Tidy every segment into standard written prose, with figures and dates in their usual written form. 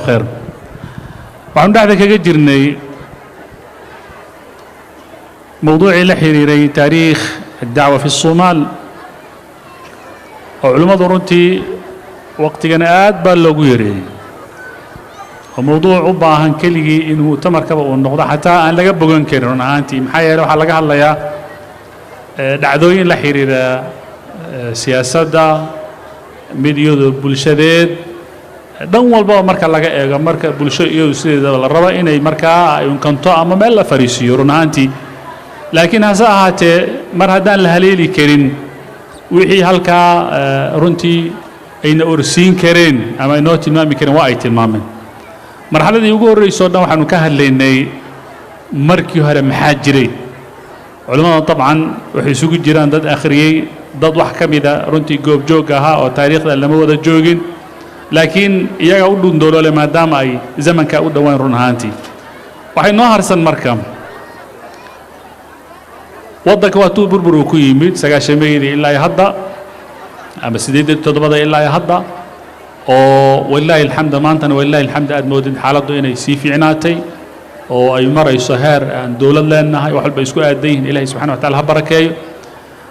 Khayr. Waxaanu dhexda kaga jirnay mowduucii la xiriiray taariikh addacwa fi الصumaal, oo culimmadu runtii waqtigana aad baa loogu yareeyey, oo mowduuc u baahan keligii in mu'tamarkaba uu noqdo, xataa aan laga bogan karin run ahaantii. Maxaa yeele, waxaa laga hadlayaa dhacdooyin la xiriira siyaasadda, mid iyadoo bulshadeed, dhan walbaba marka laga eego. Marka bulsho iyadu sideedaba la rabo inay markaa ay unkanto ama meel la fariisiiyo run ahaantii, laakiin hase ahaatee mar haddaan la haleeli karin wixii halkaa runtii ayna orsiin kareen ama ay noo tilmaami kareen, waa ay tilmaameen. Marxaladii ugu horreyso o dhan waxaanu ka hadlaynay markii hore maxaa jiray. Culimmada dabcan waxay isugu jiraan dad akhriyey, dad wax ka mida runtii goobjoog ahaa oo taariikhda lama wada joogin, laakiin iyaga u dhundooloole maadaama ay zamankaa u dhowaan. Run ahaantii waxay noo harsan marka waddanka waa tuu burbur uu ku yimid 90-meeyadii ilaa iyo hadda, ama 87-da ilaa iyo hadda, oo walilaahi alxamd maantana walilaahi alxamd aad moodid xaaladdu inay sii fiicnaatay oo ay marayso heer aan dowlad leenahay, wax walba isku aadan yihiin. Ilahay subxana wa tacala ha barakeeyo.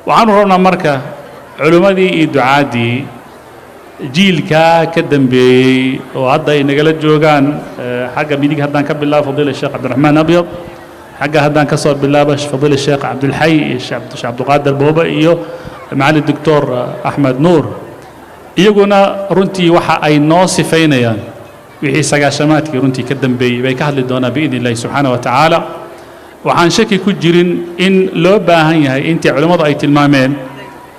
Waxaanu rabnaa marka culimmadii iyo ducaaddii jiilkaa ka dambeeyey oo hadda ay nagala joogaan, xagga midig haddaan ka bilaabo fadiila Sheekh Cabdiraxmaan Abyad, xagga haddaan ka soo bilaabo fadiila Sheekh Cabdulxay iyo Sheekh Cabdiqaadir Boobe iyo macali Doctor Axmed Nuur, iyaguna runtii waxa ay noo sifaynayaan wixii sagaashamaadkii runtii ka dambeeyey bay ka hadli doonaan biidni illahi subxaana wa tacaala. Waxaan shaki ku jirin in loo baahan yahay intii culimmadu ay tilmaameen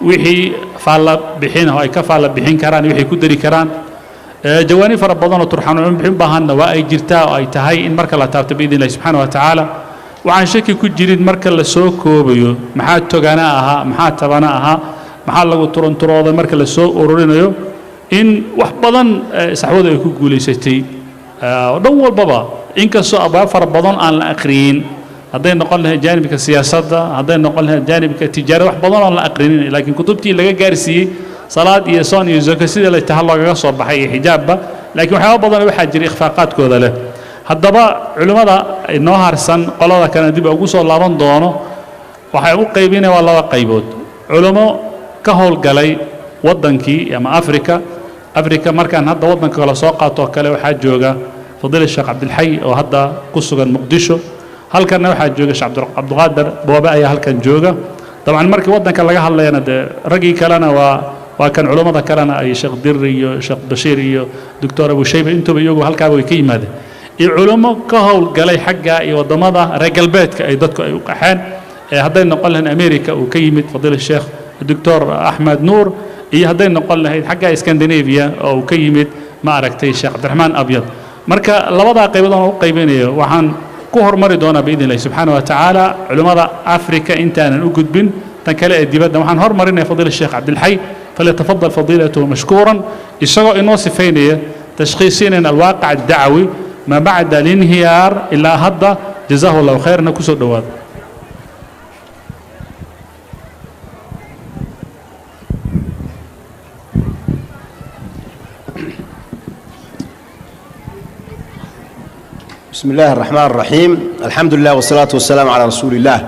wixii faalla bixin oo ay ka faalla bixin karaan, wixii ku dari karaan. Jawaani fara badan oo turxaan bixin baahanna waa ay jirtaa oo ay tahay in marka la taabto biidni illahi subxaana wa tacaala. Waxaan shaki ku jirin marka la soo koobayo maxaa togana ahaa, maxaa tabana ahaa, maxaa lagu turunturooday, marka la soo ururinayo in wax badan saxwadu ay ku guulaysatay oo dhan walbaba, inkastoo abwaab fara badan aan la aqriyin, hadday noqon lahayd jaanibka siyaasadda, hadday noqon lahayd jaanibka tijaarada, wax badan oon la aqrinin, laakiin kutubtii laga gaarsiiyey salaad iyo soon iyo zako sidii la taha loogaga soo baxay iyo xijaabba, laakiin waxyaaba badan waxaa jira ikhfaaqaadkooda leh. Haddaba culimmada inoo harsan, qolada kalena dib ugu soo laaban doono, waxay u qaybinaya waa laba qaybood. Culimo ka howlgalay waddankii ama Africa. Africa markaan hadda waddanka kale soo qaato oo kale, waxaa jooga fadiila Sheekh Cabdilxay oo hadda ku sugan Muqdisho, halkanna waxaa jooga Sheekh Cabdiqaadir Boobe ayaa halkan jooga. Dabcan markii waddanka laga hadlayana dee raggii kalena waa kan culummada kalena ay Sheekh Dirri iyo Sheekh Bashiir iyo Doctor Abushayba intuba iyagu halkaaba way ka yimaadeen, iyo culummo ka howlgalay xagga iyo waddamada reer galbeedka ay dadku ay u qaxeen, ee hadday noqon lahayd America uu ka yimid fadiila Sheekh Doctor Axmed Nuur, iyo hadday noqon lahayd xagga Scandinavia oo uu ka yimid ma aragtay Sheekh Cabdiraxmaan Abyad. Marka labadaa qaybood aan u qaybinayo, waxaan ku hormari doonaa biidni illahi subxaana wa tacaala culimmada Africa intaanan u gudbin tan kale ee dibadda. Waxaan hormarinaya fadiila Sheekh Cabdilxay, falyatafadal fadiilatuhu mashkuuran, isagoo inoo sifaynaya tashkhiisinayna alwaaqic addacwi ma bacda alinhiyaar ilaa hadda. Jazaahu allahu khayrna, kusoo dhowaada. بسم الله الرحمن الرحيم، الحمد لله والصلاة والسلام على رسول الله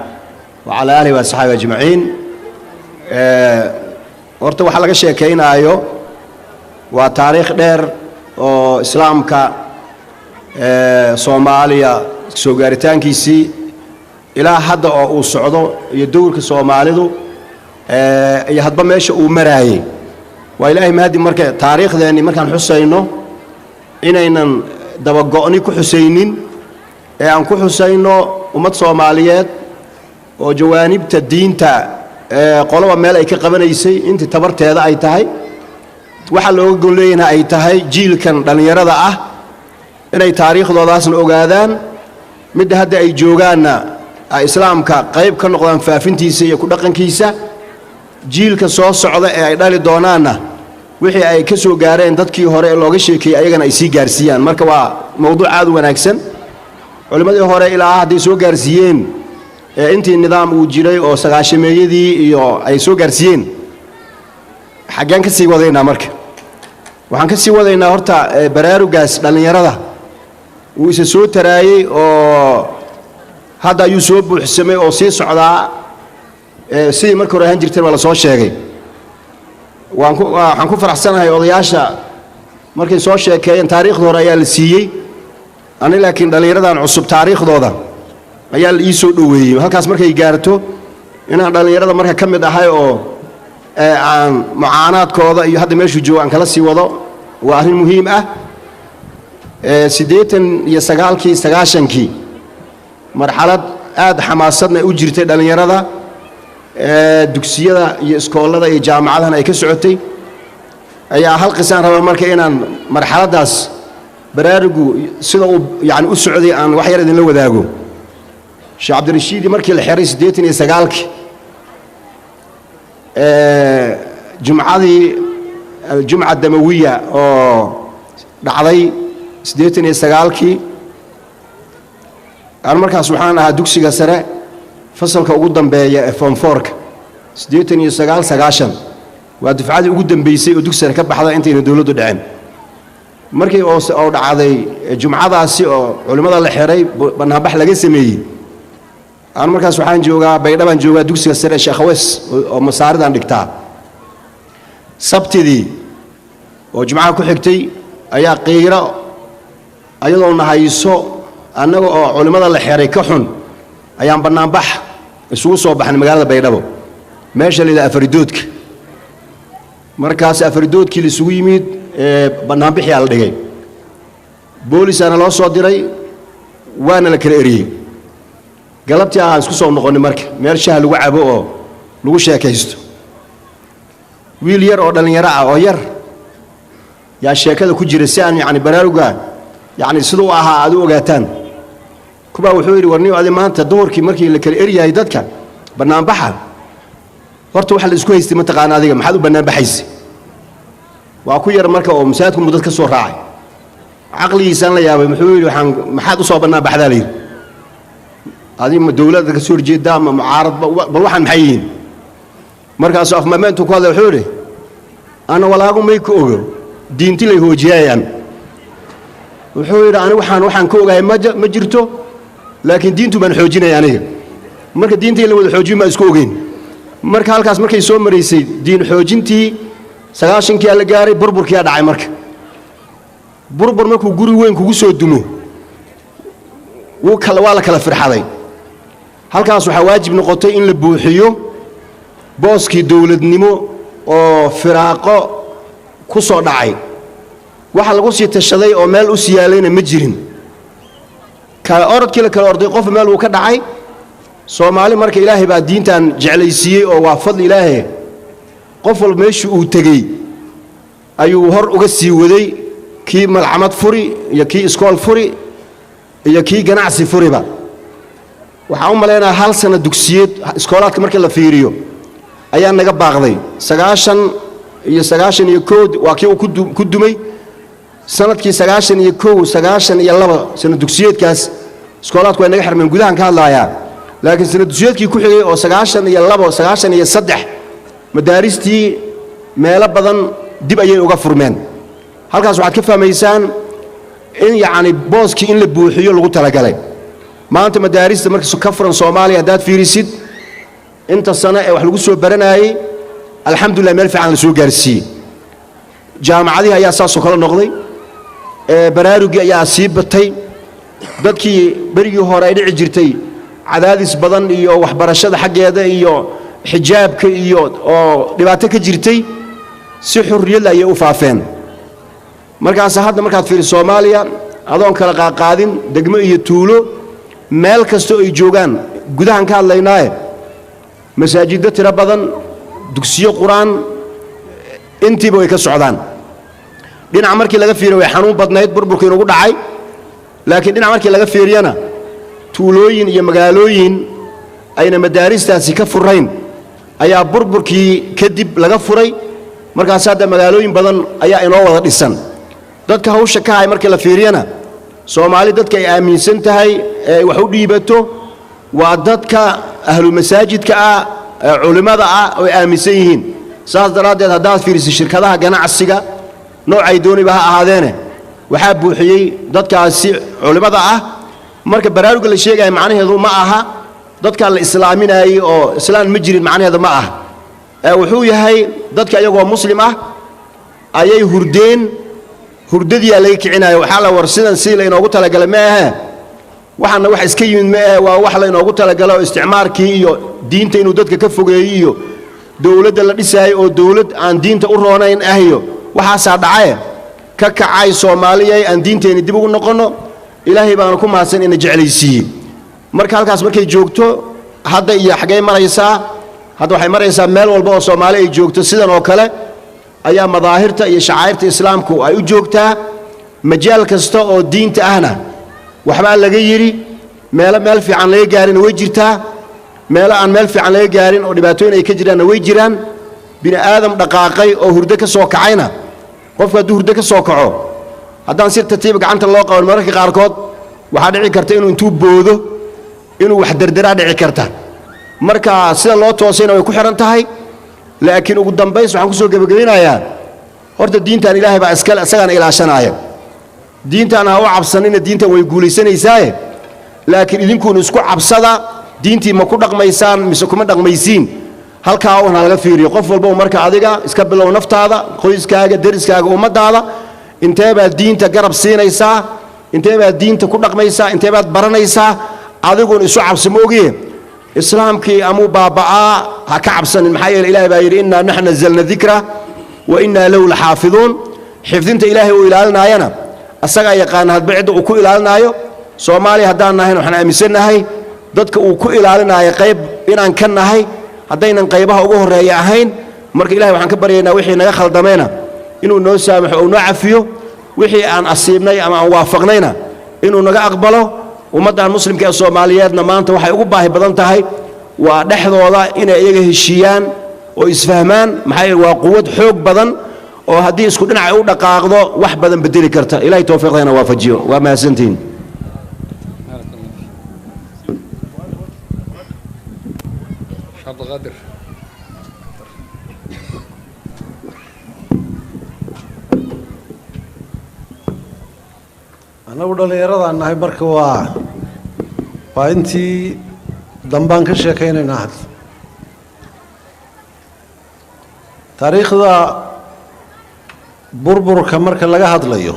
وعلى آله وصحبه أجمعين. Horta waxaa laga sheekaynaayo waa taariikh dheer oo islaamka Soomaaliya soo gaaritaankiisii ilaa hadda oo uu socdo, iyo dowrka Soomaalidu iyo hadba meesha uu maraayey. Waa Ilaahay mahadi marka taariikhdeenni markaan xusayno inaynan dabago'ni ku xusaynin ee aan ku xusayno ummad Soomaaliyeed oo jawaanibta diinta qoloba meel ay ka qabanaysay intii tabarteeda ay tahay. Waxaa looga gon leeyahna ay tahay jiilkan dhallinyarada ah inay taariikhdoodaasna ogaadaan, midda hadda ay joogaanna ay islaamka qayb ka noqdaan faafintiisa iyo ku dhaqankiisa, jiilka soo socda ee ay dhali doonaanna wixii ay ka soo gaareen dadkii hore ee looga sheekeeyey ayagana ay sii gaarsiiyaan. Marka waa mowduuc aad u wanaagsan. Culimmadii hore ilaa hadday soo gaarsiiyeen intii nidaam uu jiray oo sagaashameeyadii iyo ay soo gaarsiiyeen, xaggeen ka sii wadaynaa marka? Waxaan ka sii wadaynaa horta baraarugaas dhallinyarada wuu isa soo taraayey oo hadda ayuu soo buuxsamay oo sii socdaa. Sidii marka hore ahaan jirteen waa la soo sheegay. Waan ku waxaan ku faraxsanahay odayaasha markay soo sheekeeyeen taariikhda hore ayaa la siiyey ani, laakiin dhallinyaradan cusub taariikhdooda ayaa la ii soo dhoweeyey. Halkaas markay gaarto inaan dhallinyarada marka ka mid ahay oo aan mucaanaadkooda iyo hadda meeshuu joogo aan kala sii wado waa arrin muhiim ah. 89-kii, 90-kii marxalad aad xamaasadna u jirtay dhallinyarada, dugsiyada iyo iskoolada iyo jaamacadahana ay ka socotay ayaa hal qisaan raba marka inaan marxaladdaas baraarugu sida uu yani u socday aan wax yar idinla wadaago. Sheekh Cabdirashiidi markii la xiray 89-kii, jumcadii aljumca damawiya oo dhacday 89-kii, aan markaas waxaan ahaa dugsiga sare fasalka ugu dambeeya ee form fourka. 89, 90 waa dufcadii ugu dambeysay oo dugsi sare ka baxda intayna dowladdu dhicin. Markii oo dhacday jumcadaasi oo culimmada la xiray, bannaanbax laga sameeyey, aan markaas waxaan joogaa Baydhabaan joogaa, dugsiga sare ee Sheekh Aweys oo masaaridaan dhigtaa. Sabtidii oo jumcaha ku xigtay ayaa qiiro ayadoo na hayso annaga oo culimmada la xiray ka xun ayaan bannaanbax isugu soo baxnay magaalada Baydhabo, meesha la yidhaha Afaridoodka. Markaas Afaridoodkii la isugu yimid, bannaanbixiyaa la dhigay, boolisaana loo soo diray, waana la kala eriyey. Galabtii aan isku soo noqonnay marka meel shaha lagu cabo oo lagu sheekaysto, wiil yar oo dhallinyaro ah oo yar yaa sheekada ku jira, si aan yacni baraaruga yacni siduu ahaa aad u ogaataan. Kubaa wuxuu yidhi, "War niyo, adi maanta duhurkii markii la kala eryahay dadka bannaanbaxa, horta waxa la isku haystay ma taqaana? Adiga maxaad u bannaanbaxaysa?" Waa ku yar marka oo masaajidku mudad ka soo raacay, caqligiisaan la yaabay. Muxuu yidhi, "Waxaan maxaad u soo bannaanbaxdaa?" la yidhi. "Adi ma dowladda ka soo horjeedaa ma mucaaradba? Bal waxaan maxay yihiin?" Markaasuu afmameentu ku hadlay, wuxuu yidhi, "Ana walaagu may ka ogo, diinti lay hoojiyaayaan." Wuxuu yidhi, "Ani waxaan ka ogahay ma jirto, laakiin diintu baan xoojinaya aniga. Marka diinta in la wada xoojin baan isku ogeyn." Marka halkaas markay soo maraysay diin xoojintii, 90-kiyaa la gaaray, burburkiyaa dhacay. Marka burbur markuu guri weyn kugu soo dumo, wuu kala waa la kala firxaday. Halkaas waxaa waajib noqotay in la buuxiyo booskii dowladnimo oo firaaqo ku soo dhacay. Waxa lagu sii tashaday oo meel u siyaalayna ma jirin. Kala orodkii la kala orday, qof meel uu ka dhacay. Soomaali marka Ilaahay baa diintan jeclaysiiyey oo waa fadli Ilaahay. Qof walba meeshii uu tegey ayuu hor uga sii waday, kii malcamad furi iyo kii iskool furi iyo kii ganacsi furiba. Waxaan u malaynayaa hal sano dugsiyeed iskoolaadka markii la fiiriyo ayaa naga baaqday. 90 iyo 91 waa kii uu ku dumay. Sanadkii 91, 92 sano dugsiyeedkaas iskoolaadku way naga xirmeen, gudahan ka hadlaayaa. Laakiin sano dugsiyeedkii ku xigay oo 92, 93 madaaristii meelo badan dib ayay uga furmeen. Halkaas waxaad ka fahmaysaan in yacni booskii in la buuxiyo lagu talagalay. Maanta madaarista marka ka furan Soomaaliya haddaad fiirisid, inta sano ee wax lagu soo baranaayey, alxamdulillah, meel fiican la soo gaarsiiyey. Jaamacadihii ayaa saasoo kale noqday. Baraarugii ayaa sii batay. Dadkii berigii hore ay dhici jirtay cadaadis badan iyo waxbarashada xaggeeda iyo xijaabka iyo oo dhibaato ka jirtay, si xurriyadla ayay u faafeen. Markaas hadda markaad fiiriso Soomaaliya, adoon kala qaaqaadin degmo iyo tuulo, meel kasta oo ay joogaan, gudahan ka hadlaynaaye, masaajiddo tiro badan, dugsiyo qur-aan intiiba way ka socdaan. Dhinac markii laga fiiriyo way xanuun badnayd burburkii inugu dhacay, laakiin dhinac markii laga fiiriyana tuulooyin iyo magaalooyin ayna madaaristaasi ka furayn ayaa burburkii kadib laga furay. Markaas hadda magaalooyin badan ayaa inoo wada dhisan. Dadka hawsha ka hay markii la fiiriyana, Soomaali dadka ay aaminsan tahay ee ay wax u dhiibato waa dadka ahlu masaajidka ah ee culimmada ah oo ay aaminsan yihiin. Saas daraaddeed haddaad fiiriso shirkadaha ganacsiga Noocay dooniba ha ahaadeene, waxaa buuxiyey dadkaasi culimmada ah. Marka baraaruga la sheegaya macnaheedu ma aha dadkaa la islaaminaayey oo islaan ma jirin, macnaheedu ma aha. Ee wuxuu yahay dadka iyagoo muslim ah ayay hurdeen, hurdadiyaa laga kicinaya. Waxaa la war sidan si laynoogu talagalay ma ahe, waxaana wax iska yimid ma ahe, waa wax laynoogu talagalay oo isticmaarkii iyo diinta inuu dadka ka fogeeyey iyo dowladda la dhisaayey oo dowlad aan diinta u roonayn ah iyo waxaasaa dhacaye. Ka kacay Soomaaliyay, aan diinteenni dib ugu noqonno. Ilaahay baana ku mahadsan ina jeclaysiiyey. Marka halkaas markay joogto hadda iyo xaggay maraysaa? Hadda waxay maraysaa meel walba oo Soomaali ay joogto sidan oo kale ayaa madaahirta iyo shacaa'irta islaamku ay u joogtaa. Majaal kasta oo diinta ahna waxbaa laga yidhi. Meelo meel fiican laga gaarina way jirtaa, meelo aan meel fiican laga gaarin oo dhibaatooyin ay ka jiraanna way jiraan. Bini aadam dhaqaaqay oo hurdo ka soo kacayna, qofku hadduu hurdo ka soo kaco, haddaan si tartiiba gacanta loo qaban, mararka qaarkood waxaa dhici karta inuu intuu boodo inuu wax derderaa dhici karta. Marka sida loo toosayna way ku xidhan tahay. Laakiin ugu dambays waxaan kusoo gebagabaynayaa, horta diintan Ilaahay baa iskale, isagaana ilaashanaaya. Diintan ha u cabsanina, diintan way guulaysanaysaaye. Laakiin idinkuun isku cabsada, diintii ma ku dhaqmaysaan mise kuma dhaqmaysiin? Halkaa un ha laga fiiriyo qof walba. Marka adiga iska bilow naftaada, qoyskaaga, deriskaaga, ummaddaada. Intee baad diinta garab siinaysaa? Intee baad diinta ku dhaqmaysaa? Intee baad baranaysaa? Adiguun isu cabsi, ma ogiye islaamkii amuu baaba'aa ha ka cabsanin. Maxaa yeele Ilahay baa yidhi: "Innaa naxnu nazalna dikra wa innaa lahu laxaafiduun." Xifdinta Ilaahay uu ilaalinaayana asagaa yaqaana hadba cidda uu ku ilaalinaayo. Soomaaliya haddaan nahayn, waxaan aaminsannahay dadka uu ku ilaalinaayo qayb inaan ka nahay, haddaynan qaybaha ugu horreeya ahayn. Marka Ilahay waxaan ka baryaynaa wixii naga khaldamayna inuu noo saamaxo oo noo cafiyo, wixii aan asiibnay ama aan waafaqnayna inuu naga aqbalo. Ummaddan muslimka ee Soomaaliyeedna maanta waxay ugu baahi badan tahay waa dhexdooda inay iyaga heshiiyaan oo isfahmaan. Maxaa yeele waa quwad xoog badan oo haddii isku dhinac ay u dhaqaaqdo wax badan bedeli karta. Ilahay towfiiqdana waafajiyo. Waa mahadsantihiin. بارك الله فيك شيخ عبد القادر. Annagu dhallinyaradaan nahay, marka waa intii dambaan ka sheekaynaynaa. Hadda taariikhda burburka marka laga hadlayo,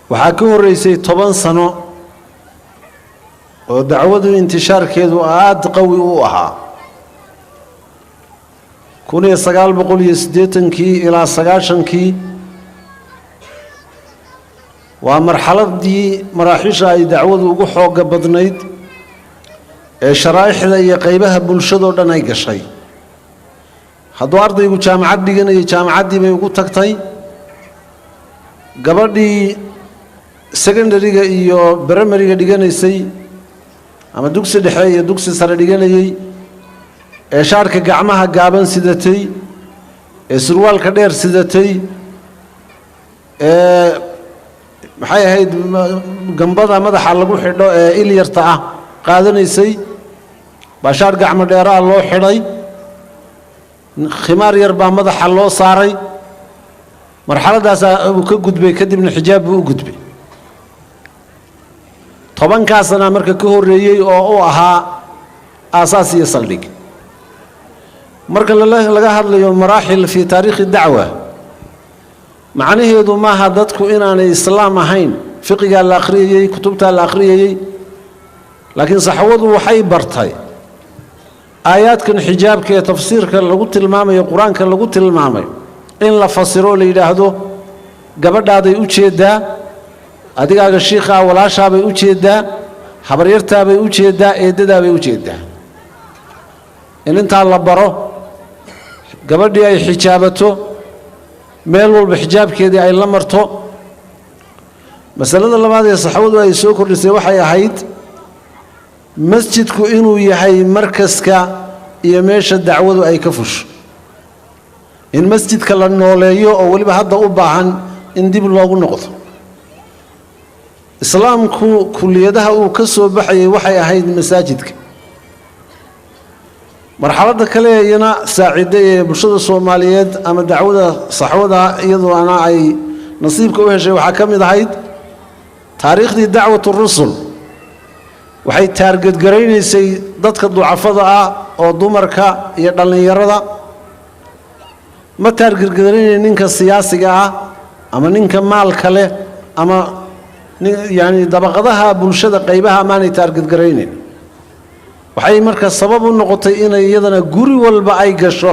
waxaa ka horreysay 10 sano oo dacwadu intishaarkeedu aada qawi u ahaa, 1980-kii ilaa 90-kii. Waa marxaladii maraaxiisha ay dacwadu ugu xooga badnayd ee sharaa'ixda iyo qaybaha bulshadoo dhan ay gashay. Hadduu ardaygu jaamacad dhiganayay, jaamacaddii bay ugu tagtay. Gabadhii secondary-ga iyo primary-ga dhiganaysay ama dugsi dhexe iyo dugsi sare dhiganayey ee shaarka gacmaha gaaban sidatay, ee surwaalka dheer sidatay, ee maxay ahayd, gambada madaxa lagu xidho ee ilyarta ah qaadanaysay, baa shaar gacmo dheeraa loo xidhay, khimaar yar baa madaxa loo saaray. Marxaladdaasaa uu ka gudbay, kadibna xijaab buu u gudbay. 10-kaa sana marka ka horreeyey oo u ahaa aasaas iyo saldhig. Marka laga hadlayo maraaxil fii taariikhi dacwa, macnaheedu maaha dadku inaanay islaam ahayn. Fiqigaa la akhriyayey, kutubtaa la akhriyayey, laakiin saxwadu waxay bartay aayaadkan xijaabka ee tafsiirka lagu tilmaamayo, Qur-aanka lagu tilmaamay, in la fasiro oo la yidhaahdo gabadhaaday u jeeddaa, adigaaga shiikhaa walaashaabay u jeeddaa, habaryartaabay u jeeddaa, eeddadaabay u jeeddaa. In intaa la baro, gabadhii ay xijaabato, meel walba xijaabkeedii ay la marto. Masalada labaad ee saxwadu ay soo kordhisay waxay ahayd masjidku inuu yahay markaska iyo meesha dacwadu ay ka fusho, in masjidka la nooleeyo oo weliba hadda u baahan in dib loogu noqdo. Islaamku kuliyadaha uu ka soo baxayay waxay ahayd masaajidka. Marxaladda kale iyana saaciday ee bulshada Soomaaliyeed ama dacwada saxwada iyadoona ay nasiibka u heshay waxaa ka mid ahayd taariikhdii dacwatu rusul. Waxay taargadgaraynaysay dadka ducafada ah oo dumarka iyo dhallinyarada. Ma taargadgaraynay ninka siyaasiga ah ama ninka maalka leh ama yani dabaqadaha bulshada qaybaha maanay taargadgaraynayn. Waxay marka sabab u noqotay inay iyadana guri walba ay gasho.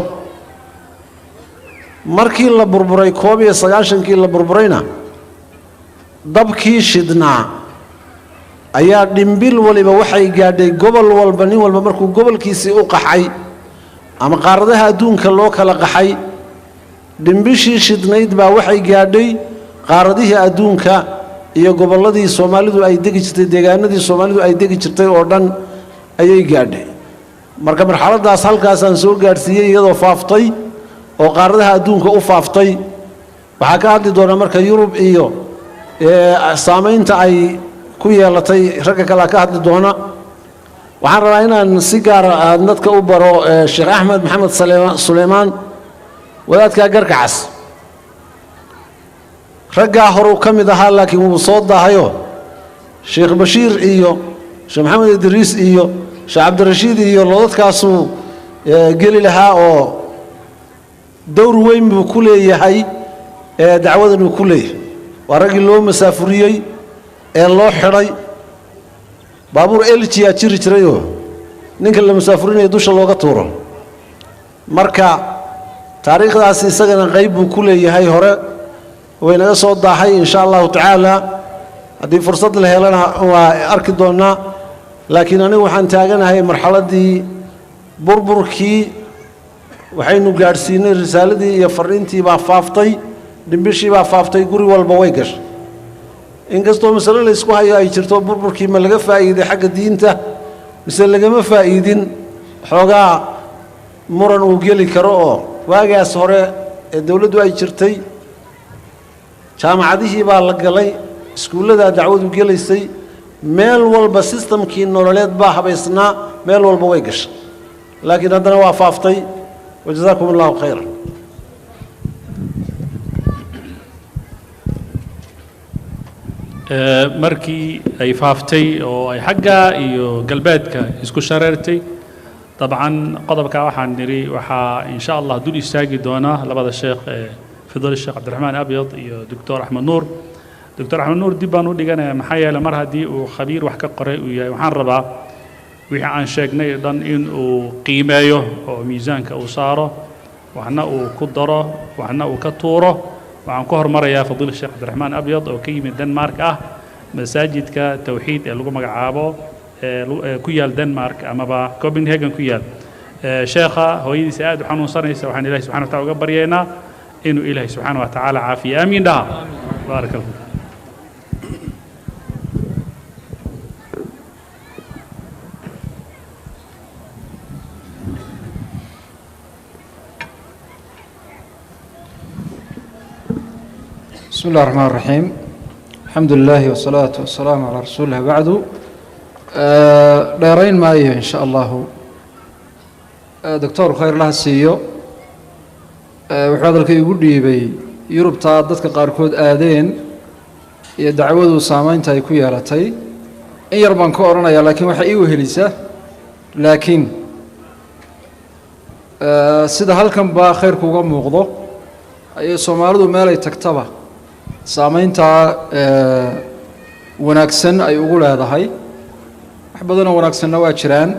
Markii la burburay 91kii la burburayna, dabkii shidnaa ayaa dhimbil waliba waxay gaadhay gobol walba. Nin walba markuu gobolkiisii u qaxay ama qaaradaha adduunka loo kala qaxay, dhimbishii shidnayd baa waxay gaadhay qaaradihii adduunka iyo gobolladii Soomaalidu ay degi jirtay, deegaanadii Soomaalidu ay degi jirtay oo dhan ayay gaadhay. Marka marxaladaas halkaasaan soo gaadhsiiyey iyadoo faaftay oo qaaradaha adduunka u faaftay. Waxaa ka hadli doona marka Yurub iyo saamaynta ay ku yeelatay, ragga kalea ka hadli doona. Waxaan rabaa inaan si gaara aan dadka u baro Sheekh Axmed Maxamed Suleymaan, wadaadka garka cas. Raggaa horuu ka mid ahaa, laakiin wuu soo daahayo. Sheekh Bashiir iyo Sheekh Maxamed Idriis iyo Sheekh Cabdirashiid iyo lodadkaasuu geli lahaa oo dowr weyn buu ku leeyahay dacwadan uu ku leeyahay. Waa raggii loo masaafuriyey ee loo xidhay baabuur eljiyaa jiri jirayoo ninka la masaafurinayo dusha looga tuuro. Marka taariikhdaasi isagana qayb buu ku leeyahay, hore waynaga soo daahay. Insha Allahu tacaala haddii fursad la helana waa arki doonnaa, laakiin anigu waxaan taaganahay marxaladdii burburkii. Waxaynu gaadhsiinay risaaladii iyo fariintii baa faaftay, dhimbishii baa faaftay, guri walba way gashay. Inkastoo masale la isku hayo ay jirto, burburkii ma laga faa'iiday xagga diinta mise lagama faa'iidin, xoogaa muran uu geli karo. Oo waagaas hore ee dowladdu ay jirtay jaamacadihii baa la galay, iskuulladaa dacwadu gelaysay, meel walba sistamkii nololeed baa habaysnaa, meel walba way gashay, laakiin haddana waa faaftay. Wajazaakum Allahu khayra. Markii ay faaftay oo ay xagga iyo galbeedka isku shareertay, dabcan qodobka waxaan nidhi waxaa insha Allah dul istaagi doona labada sheekh ee fadil Sheekh Cabdiraxmaan Abyad iyo Doctor Axmed Nuur. Doctor Axmed Nuur dib baan u dhiganayaa, maxaa yeelay mar haddii uu khabiir wax ka qoray uu yahay, waxaan rabaa wixii aan sheegnay dhan in uu qiimeeyo oo miisaanka uu saaro, waxna uu ku daro, waxna uu ka tuuro. Waxaan ku hormarayaa fadiil Sheekh Cabdiraxmaan Abyad oo ka yimid Denmark, ah masaajidka Tawxiid ee lagu magacaabo ee ku yaal Denmark amaba Copenhagen ku yaal. Sheekha hooyadiisa aad u xanuunsanaysa, waxaan Ilahi subxana wa taala uga baryaynaa inuu Ilaahi subxaana wa tacaala caafiyo. Aamiin dhaha. Baaraka Allah. بسم الله الرحمن الرحيم، الحمد لله والصلاة والسلام على رسول الله، بعد. Dheerayn maayo in sha Allahu. Doctor khayr laha siiyo, wuxuu hadalka igu dhiibay Yurubtaa dadka qaarkood aadeen iyo dacwadu saameynta ay ku yeelatay. In yar baan ka odhanayaa, laakiin waxaa ii wehelisa laakiin sida halkan baa khayrku uga muuqdo ayay Soomaalidu meelay tagtaba saameyntaa wanaagsan ay ugu leedahay. Wax badanoo wanaagsanna waa jiraan,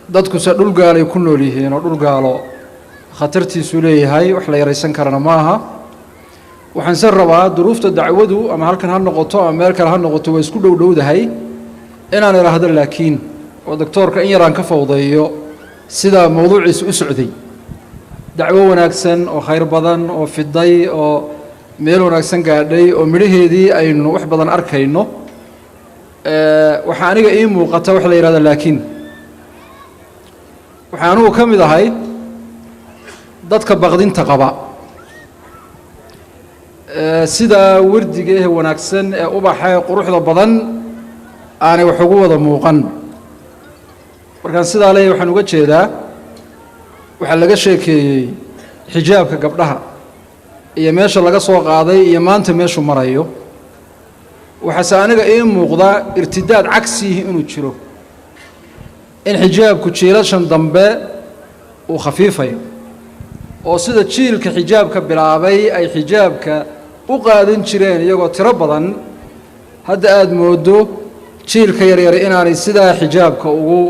dadkuse dhul gaalay ku nool yihiin oo dhul gaalo khatartiisuu leeyahay, wax la yaraysan karana ma aha. Waxaan se rabaa duruufta dacwadu ama halkan ha noqoto ama meel kale ha noqoto waa isku dhow dhowdahay inaan idhaahdo laakiin, oo doctoorka in yaraan ka fawdeeyo sida mowduuciisu u socday. Dacwo wanaagsan oo khayr badan oo fiday oo meel wanaagsan gaadhay oo midhaheedii aynu wax badan arkayno, waxaa aniga ii muuqata waxa la yidhahda laakiin. Waxaa anugu ka mid ahay dadka baqdinta qaba sida wardiga ee wanaagsan ee ubaxa ee quruxda badan aanay wax ugu wada muuqan. Markaan sidaa leeyahy waxaan uga jeedaa Waxaa laga sheekeeyey xijaabka gabdhaha iyo meesha laga soo qaaday iyo maanta meeshuu marayo. Waxaase aniga ii muuqda irtidaad cagsiihi inuu jiro, in xijaabku jiilashan dambe uu khafiifayo, oo sida jiilka xijaabka bilaabay ay xijaabka u qaadan jireen iyagoo tiro badan, hadda aada moodo jiilka yaryar inaanay sidaa xijaabka ugu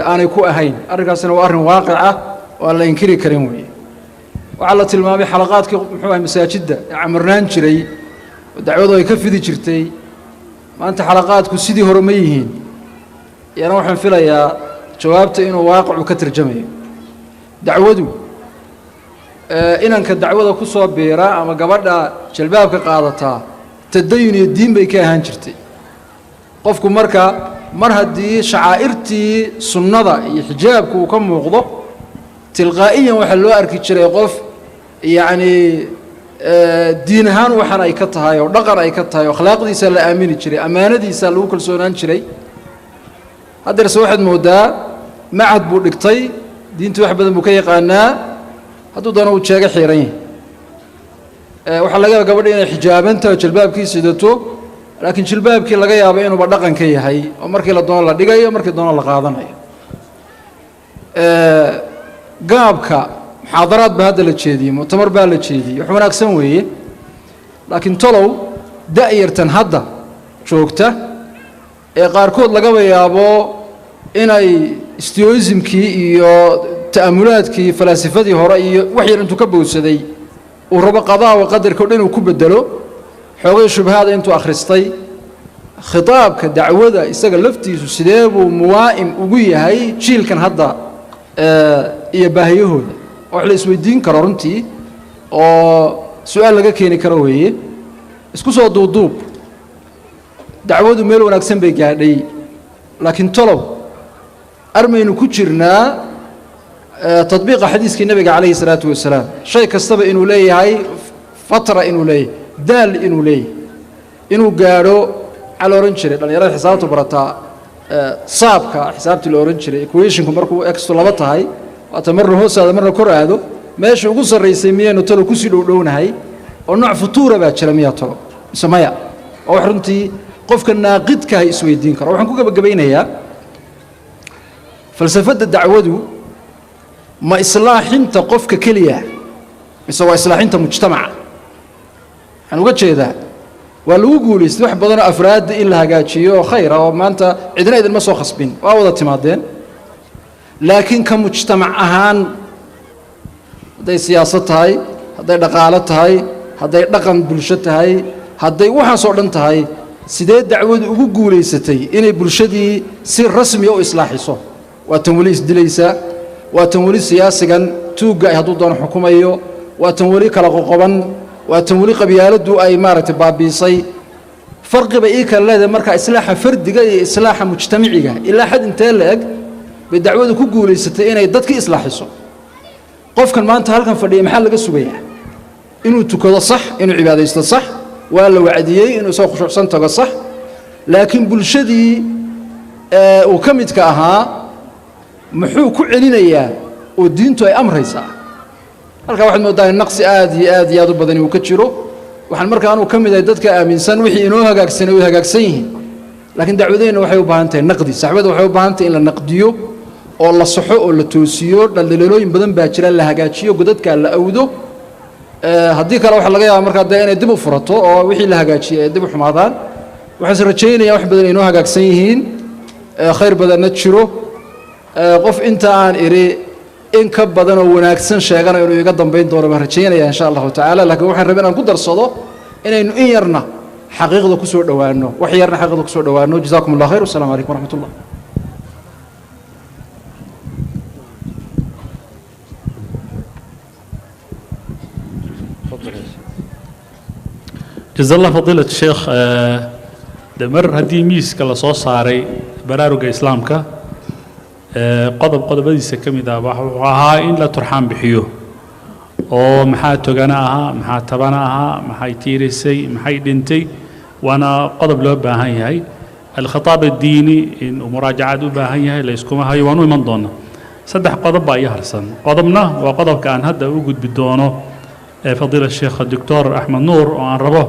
aanay ku ahayn. Arrinkaasina waa arrin waaqic ah oo aan la inkiri karin weeye. Waxaa la tilmaamay xalaqaadkii muxuu ahay masaajidda ee camarnaan jiray oo dacwadu ay ka fidi jirtay, maanta xalaqaadku sidii hore ma yihiin. Iyana waxaan filayaa jawaabta inuu waaqicu ka tarjamayo. Dacwadu inanka dacwada ku soo biira ama gabadha jalbaabka qaadataa tadayun iyo diin bay ka ahaan jirtay qofku. Marka mar haddii shacaa'irtii sunnada iyo xijaabku uu ka muuqdo, tilqaa'iyan waxaa loo arki jiray qof yacnii diin ahaan waxaan ay ka tahay oo dhaqan ay ka tahay oo akhlaaqdiisa la aamini jiray, ammaanadiisa lagu kalsoonaan jiray. Haddeerse waxaad mooddaa macad buu dhigtay, diintii wax badan buu ka yaqaanaa, hadduu doono uu jeego xiiran yahay. Waxaa laga yaaba gabadha inay xijaabantahay oo jalbaabkii sidato, laakiin jilbaabkii laga yaabo inuuba dhaqan ka yahay oo markii la doono la dhigayo, markii doono la qaadanayo. Gaabka muxaadaraad baa hadda la jeediyey, muctamar baa la jeediyey, wax wanaagsan weeye, laakiin tolow da'yartan hadda joogta ee qaarkood lagaba yaabo inay stioismkii iyo ta'amulaadkii falaasifadii hore iyo wax yar intuu ka bowsaday uu rabo qadaa wa qadarka o dhan inuu ku bedelo, xoogay shubhaada intuu akhristay, khitaabka dacwada isaga laftiisu sidee buu muwaa'im ugu yahay jiilkan hadda iyo baahiyahooda? Wax la isweydiin karo runtii oo su-aal laga keeni karo weeye. Isku soo duuduub, dacwadu meel wanaagsan bay gaadhay, laakiin tolow armaynu ku jirnaa tadbiiqa xadiiskii nebiga calayhi salaatu wasalaam, shay kastaba inuu leeyahay fatra, inuu leeyahay daal, inuu leeyahay inuu gaadho? Maxaa la odhan jiray dhallinyarada xisaabta barataa? Saabka xisaabtii la odhan jiray, equationku markuu extu 2 tahay, waata marna hoos aado marna kor aado, meesha ugu sarraysay miyaynu talo kusii dhowdhownahay oo nooc futuura baa jira miyaa talo mise maya? Oo wax runtii qofka naaqidkaha isweydiin karo. Waxaan ku gebagabaynayaa, falsafadda dacwadu ma islaaxinta qofka keliya mise waa islaaxinta mujtamaca? Waxaan uga jeedaa, waa lagu guulaystay wax badanoo afraadda in la hagaajiyo oo khayra, oo maanta cidna idinma soo khasbin, waa wada timaadeen, laakiin ka mujtamac ahaan, hadday siyaasad tahay, hadday dhaqaalo tahay, hadday dhaqan bulsho tahay, hadday waxaasoo dhan tahay, sidee dacwadu ugu guulaysatay inay bulshadii si rasmiya u islaaxiso? Waa tan weli isdilaysa, waa tan weli siyaasigan tuugga ay hadduu doono xukumayo, waa tan weli kala qoqoban, waa tan weli qabyaaladdu ay maaragtay baabiisay. Farqi bay ii kala leedahay marka islaaxa fardiga iyo islaaxa mujtamiciga. Ilaa xad intee la eg bay dacwadu ku guulaysatay inay dadki islaaxiso? Qofkan maanta halkan fadhiya maxaa laga sugayaa? Inuu tukado sax, inuu cibaadaysto sax, waa la wacdiyey, inuu isagoo khushuucsan tago sax, laakiin bulshadii uu ka midka ahaa muxuu ku celinayaa oo diintu ay amraysaa? Halkaa waxaad mooddaa in naqsi aad iyo aad iyo aad u badani uu ka jiro. Waxaan marka anuu ka mid ahay dadka aaminsan wixii inoo hagaagsanay way hagaagsan yihiin, laakiin dacwadeenna waxay u baahan tahay naqdi, saxbada waxay u baahan tahay in la naqdiyo oo la saxo oo la toosiyo. Dhaldhaleelooyin badan baa jira, la hagaajiyo, godadkaa la awdo. Haddii kale waxaa laga yaaba markaa dee inay dib u furato oo wixii la hagaajiyey ay dib u xumaadaan. Waxaase rajaynayaa wax badan inoo hagaagsan yihiin, khayr badanna jiro. Qof inta aan idhi in ka badan oo wanaagsan sheegana inuu iga dambayn doono baan rajaynaya insha Allahu tacaala, laakiin waxaan rabay inaan ku darsado inaynu in yarna xaqiiqda ku soo dhowaano, wax yarna xaqiiqda ku soo dhowaano. Jazakum Allah khayr, wasalaamu calaykum waraxmat ullah. Jaza Allah fadiilat sheekh. De mar haddii miiska la soo saaray baraaruga islaamka, qodob qodobadiisa ka mid ah wuxuu ahaa in la turxaan bixiyo oo maxaa togana ahaa, maxaa tabana ahaa, maxay tiirisay, maxay dhintay, waana qodob loo baahan yahay. Alkhitaab addiini in uu muraajacaad u baahan yahay la yskuma hayo, waan u iman doonaa. Saddex qodob baa ii harsan. Qodobna waa qodobka aan hadda u gudbi doono ee fadiila Sheekh Doctor Axmed Nuur, oo aan rabo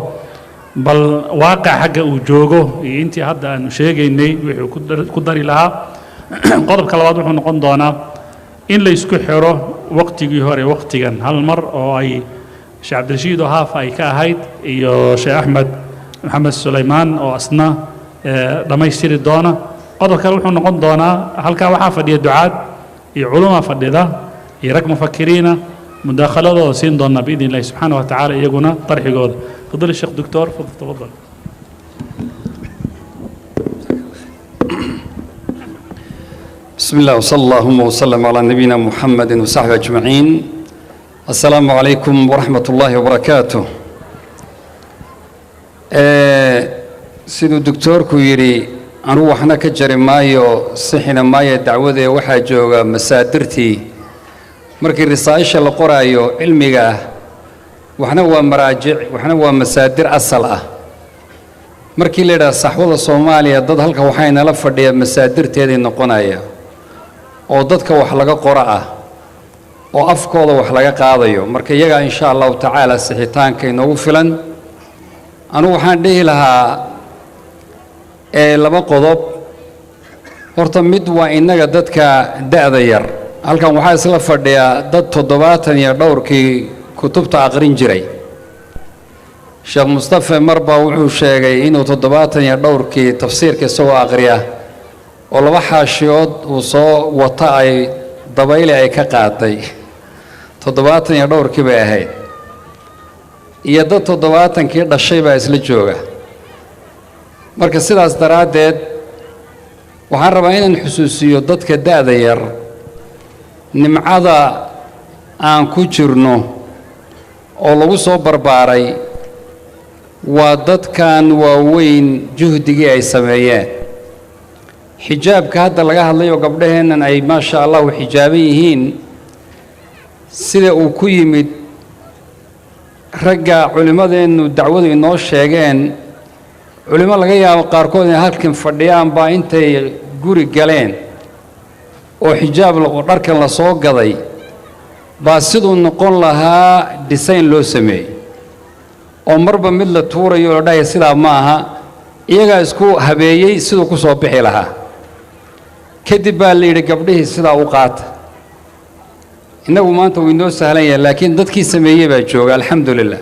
bal waaqic xagga uu joogo iyo intii hadda aanu sheegaynay wuxuu ku dari lahaa. Qodobka labaad wuxuu noqon doonaa in la isku xiro waqtigii hore waqtigan hal mar, oo ay Sheekh Cabdirashiid oo haaf ay ka ahayd iyo Sheekh Axmed Maxamed Sulaymaan oo asna dhammaystiri doona. Qodob kale wuxuu noqon doonaa, halkaa waxaa fadhiya ducaad iyo culuma fadhida iyo rag mufakiriina, mudakhaladooda siin doonaa biidn illahi subxaana wa tacaala, iyaguna tarxigooda. Fadil Sheekh Doctor, tafadal. بسم الله، وصلى اللهم وسلم على نبينا محمد وصحبه أجمعين. السلام عليكم ورحمة الله وبركاته. Siduu doctoorku yidhi, anugu waxna ka jari maayo, sixina maayo. Dacwadee waxaa jooga masaadirtii. Markii risaa'isha la qoraayo cilmiga ah, waxna waa maraajic, waxna waa masaadir asal ah. Markii la yidhaha saxwada Soomaaliya, dad halka waxaynala fadhiya masaadirteedii noqonaya, oo dadka wax laga qoro ah, oo afkooda wax laga qaadayo. Marka iyagaa insha Allahu tacaala sixitaanka inoogu filan. Anugu waxaan dhihi lahaa ee laba qodob horta. Mid waa innaga dadka da'da yar. Halkan waxaa isla fadhiyaa dad 70 iyo dhowrkii kutubta aqrin jiray. Sheekh Mustafe mar baa wuxuu sheegay inuu 70 iyo dhowrkii tafsiirka isagoo aqriya oo laba xaashiyood uu soo wata ay dabayle ay ka qaaday. 70 iyo dhowrkii bay ahayd. Iyo dad 70-kii dhashay baa isla jooga. Marka sidaas daraaddeed waxaan rabaa inaan xusuusiyo dadka da'da yar nimcada aan ku jirno oo lagu soo barbaaray waa dadkan waaweyn juhdigii ay sameeyeen. Xijaabka hadda laga hadlayo, gabdhaheennan ay maasha Allahu xijaaban yihiin, sida uu ku yimid ragga culimmadeennu dacwadu inoo sheegeen, culimo laga yaabo qaarkood inay halkan fadhiyaan baa intay guri galeen oo xijaab dharkan la soo gaday baa siduu noqon lahaa design loo sameeyey, oo marba mid la tuurayo la dhahaya sidaa ma aha. Iyagaa isku habeeyey siduu ku soo bixi lahaa. Kadib baa la yidhi gabdhihii sidaa u qaata. Innagu maanta wuu inoo sahlan yahay, laakiin dadkii sameeyey baa jooga, alxamdu lilah.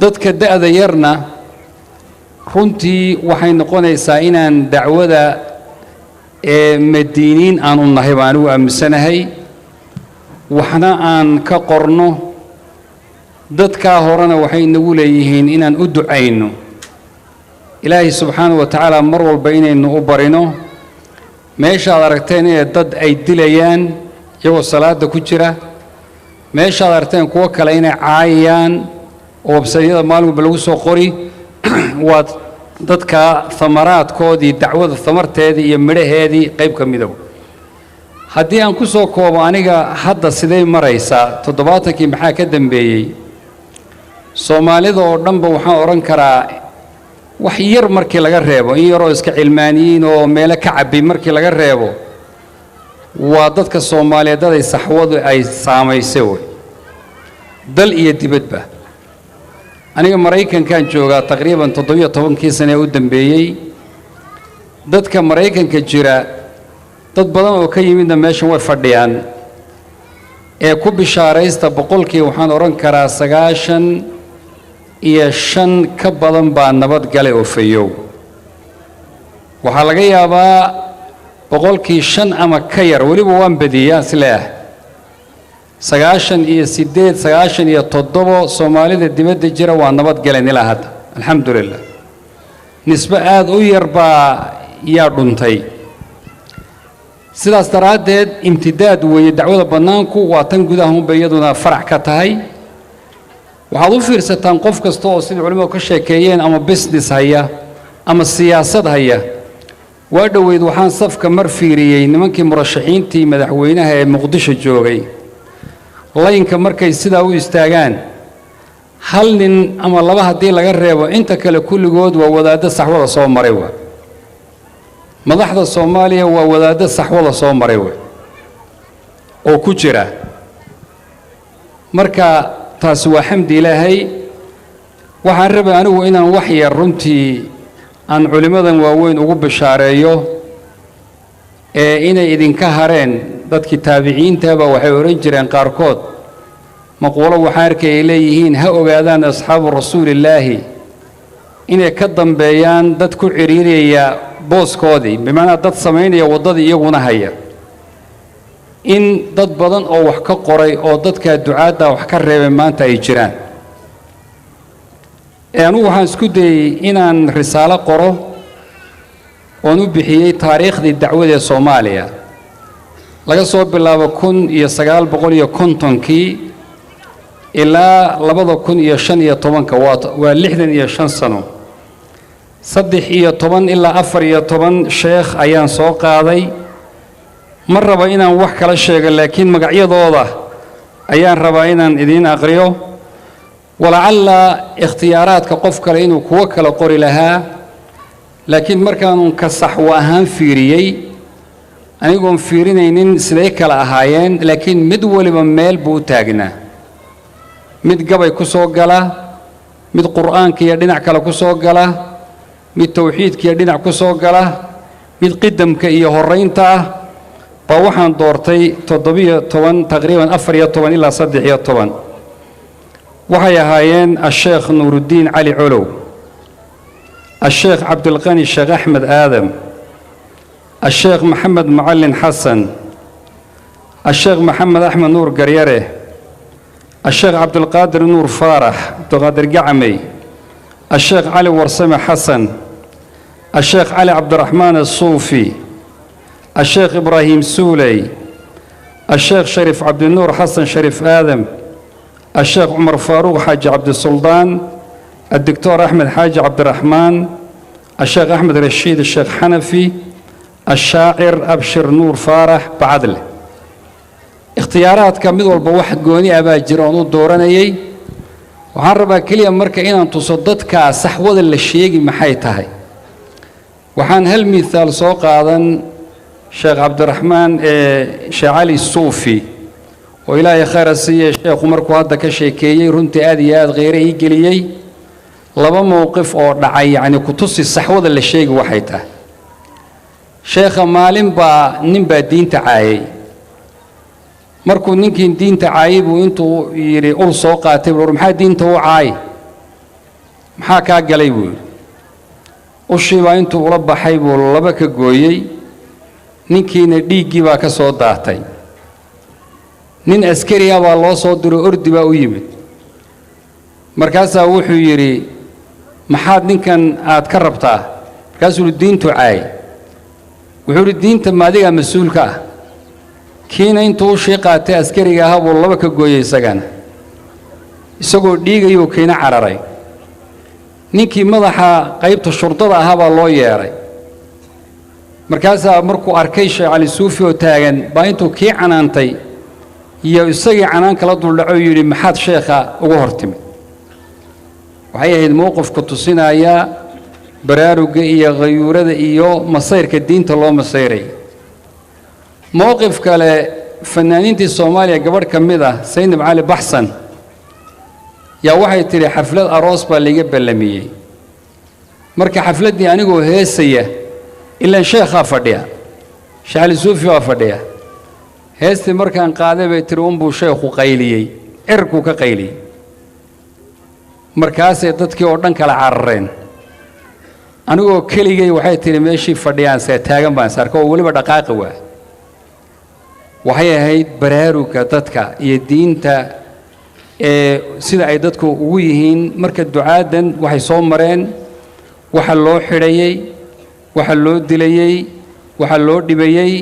Dadka da'da yarna runtii waxay noqonaysaa inaan dacwada ee madiiniin aan u nahay baan anigu aaminsanahay, waxna aan ka qorno. Dadkaa horena waxay inagu leeyihiin inaan u ducayno Ilaahay subxaanahu wa tacaala, mar walba inaynu u barino. Meeshaad aragteen inay dad ay dilayaan iyagoo salaada ku jira, meeshaad aragteen kuwo kale inay caayayaan oo websaydyada maalin walba lagu soo qori, waa dadka hamaraadkoodii, dacwada hamarteedii iyo midhaheedii qayb ka midow. Haddii aan ku soo koobo aniga, hadda sidee maraysaa, 70-kii maxaa ka dambeeyey? Soomaalida oo dhanba waxaan odhan karaa, wax yar markii laga reebo, in yaroo iska cilmaaniyiin oo meelo ka cabbi markii laga reebo, waa dadka Soomaaliyeed daday saxwadu ay saamaysay wey, dal iyo dibadba. Aniga Maraykankaan joogaa taqriiban 17-kii sane ee u dambeeyey. Dadka Maraykanka jira, dad badan oo ka yimidna meeshan way fadhiyaan, ee ku bishaaraysta, boqolkii waxaan odhan karaa 95 ka badan baa nabadgale oo fayow. Waxaa laga yaabaa 5% ama ka yar, weliba waan badiyaa isleah, 98, 97 Soomaalida dibadda jira waa nabadgaleen ilaa hadda, alxamdu lilah. Nisbe aada u yar baa yaa dhuntay. Sidaas daraaddeed imtidaad weeye dacwada bannaanku, waa tan gudaha unbay iyaduna farac ka tahay. Waxaad u fiirsataan qof kasta oo sidai culimmadu ka sheekeeyeen ama business haya ama siyaasad haya. Waa dhoweyd waxaan safka mar fiiriyey nimankii murashaxiintii madaxweynaha ee Muqdisho joogay. Laynka markay sidaa u istaagaan, hal nin ama laba haddii laga reebo, inta kale kulligood waa wadaaddo saxwada soo maray. Waa madaxda Soomaaliya, waa wadaaddo saxwada soo maray. Wa Oo ku jira. Marka taasi waa xamdi Ilaahay. Waxaan rabay anigu inaan wax yar runtii aan culimmadan waaweyn ugu bishaareeyo ee inay idinka hareen. Dadkii taabiciintaba waxay odhan jireen qaarkood maquulo waxaan arkay ay leeyihiin: ha ogaadaan asxaabu rasuulillaahi inay ka dambeeyaan dad ku cidhiiraya booskoodii, bimacnaa dad samaynaya waddadii iyaguna haya, in dad badan oo wax ka qoray oo dadkaa ducaadda wax ka reebay maanta ay jiraan. Ee anugu waxaan isku dayey inaan risaalo qoro oon u bixiyey taariikhdii dacwada ee Soomaaliya, laga soo bilaabo 1950-kii ilaa 2015-ka. Waa 65 sano. 13 ilaa 14 sheekh ayaan soo qaaday. Ma raba inaan wax kala sheego, laakiin magacyadooda ayaan rabaa inaan idiin aqriyo. Walacalla ikhtiyaaraadka qof kale inuu kuwo kala qori lahaa, laakiin markaanun ka saxwo ahaan fiiriyey, anigoon fiirinaynin siday kala ahaayeen, laakiin mid waliba meel buu u taagnaa: mid gabay ku soo gala, mid qur'aanka iyo dhinac kale ku soo gala, mid tawxiidka iyo dhinac ku soo gala, mid qidamka iyo horraynta ah. Baa waxaan doortay 17, taqriiban 14 ilaa 13. Waxay ahaayeen Asheekh Nuuruddiin Cali Colow, Asheekh Cabdilqani Sheekh Axmed Aadam, Asheekh Maxamed Macallin Xasan, Asheekh Maxamed Axmed Nuur Garyare, Asheekh Cabdilqaadir Nuur Faarax, Cabdilqaadir Gacmey, Asheekh Cali Warsame Xasan, Asheekh Cali Cabdiraxmaan Asuufi, Asheekh Ibraahim Suuley, Asheekh Shariif Cabdinuur Xasan Shariif Aadam, Asheekh Cumar Faaruuq Xaaji Cabdisuldaan, الدكتور أحمد حاج عبد الرحمن، الشيخ أحمد رشيد الشيخ حنفي، الشاعر أبشر نور فارح بعدل. Ikhtiyaaraadka mid walba wax gooni ah baa jira oon u dooranayay. Waxaan rabaa keliya marka inaan tuso dadkaa saxwada la sheegi maxay tahay. Waxaan hal mithaal soo qaadan: Sheekh Cabdiraxmaan ee Sheekh Cali Suufi, oo Ilaahay khayra siiye, sheekhu markuu hadda ka sheekeeyey runtii aad iyo aad kheyre ii geliyey. Laba mowqif oo dhacay, yacni ku tusi saxwada la sheegi waxay tahay. Sheekha maalin baa nin baa diinta caayay. Markuu ninkii diinta caayay buu intuu yidhi ul soo qaatay buu: "Maxaa diinta u caay? Maxaa kaa galay?" buu yidhi. Ushii baa intuu ula baxay buu laba ka gooyey ninkiina, dhiiggii baa ka soo daatay. Nin askari ah baa loo soo diro, ordi baa u yimid. Markaasaa wuxuu yidhi: "Maxaad ninkan aad ka rabtaa?" Markaasuu yidhi: "Diintu caay." Wuxuu yidhi: "Diinta ma adigaa mas-uulka ah?" Kiina intuu ushii qaatay askariga ahaa buu laba ka gooyey isagana, isagoo dhiigayuu kiina cararay. Ninkii madaxa qaybta shurdada ahaa baa loo yeedhay. Markaasaa markuu arkay Sheekh Cali Suufi oo taagan baa intuu kii canaantay iyo isagii canaan kala duldhaco yidhi: "Maxaad sheekha uga hor timid?" Waxay ahayd mowqifka tusinaya baraarugga iyo khayuurada iyo masayrka diinta loo masayray. Mowqif kale, fanaaniintii Soomaaliya gabadh ka mid ah, Saynab Cali Baxsan, yaa waxay tidhi: "Xaflad aroos baa laiga ballamiyey. Marka xafladdii anigoo heesaya, ilaan sheekhaa fadhiya, Sheekh Cali Suufi baa fadhiya, heestii markaan qaaday," bay tidhi, "unbuu sheekhu qayliyey, cirkuu ka qayliyey. Markaasay dadkii oo dhan kala carareen. Anigoo keligay," waxay tidhi, "meeshii fadhiyaan see taagan baan is arka oo weliba dhaqaaqi waa." Waxay ahayd baraaruga dadka iyo diinta ee sida ay dadku ugu yihiin. Marka ducaaddan waxay soo mareen, waxa loo xidhayey, waxa loo dilayey, waxa loo dhibayey,